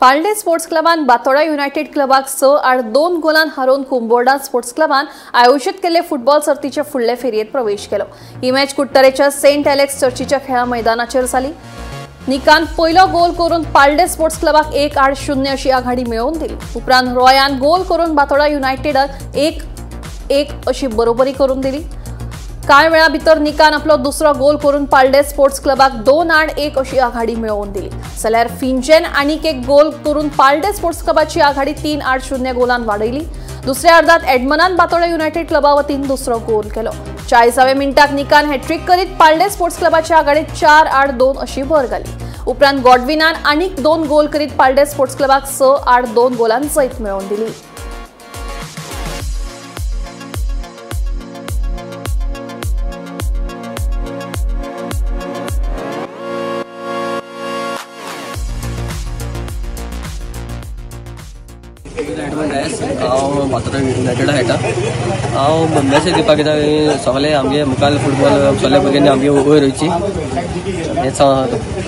पाळणे sports क्लबान बातोडा United क्लबाक 6-2 गोलान हारोवन कुंबोर्डा sports क्लबान आयोजित केल्ले फुटबॉल सर्तीचे फुडले फेरयेंत प्रवेश केलो. ही मॅच कुडटरेच्या सेंट एलेक्स चर्चीच्या खेळा मैदानाचेर जाली. निकान पयलो गोल करून पाळणे स्पोर्ट्स क्लबाक 1-0 अशी आघाडी मेळोवन दिली. उपरांत रॉयान गोल करून बातोडा युनायटेडाक 1-1 अशी बरोबरी करून दिली. कांय वेळा भितर निकान आपलो दुसरो गोल करून पाळणे स्पोर्ट्स क्लबाक 2-1 अशी आघाडी मेळोवन दिली. जाल्यार फिंजेन आनीक एक गोल करून पाळणे स्पोर्ट्स क्लबाची आघाडी 3-0 गोलान वाडयली. दुसऱ्या अर्धात एडमनान बातोडा युनायटेड क्लबा वतीन दुसरो गोल केलो. 40व्या मिनटाक निकान हॅट्रीक करीत पाळणे स्पोर्ट्स क्लबाची आघाडी 4-2 अशी भर घाली. उपरांत गॉडविनान आनीक 2 गोल करीत पाळणे स्पोर्ट्स क्लबाक 6-2 गोलान जैत मेळोवन दिली. हांव बातोडा युनायटेडा खेळटा. हांव मॅसेज दिवपाक कित्याक सगळे आमगे मुखार फुटबॉल सगळे भुरग्यांनी आमगे वयर वयची हेंच हांव.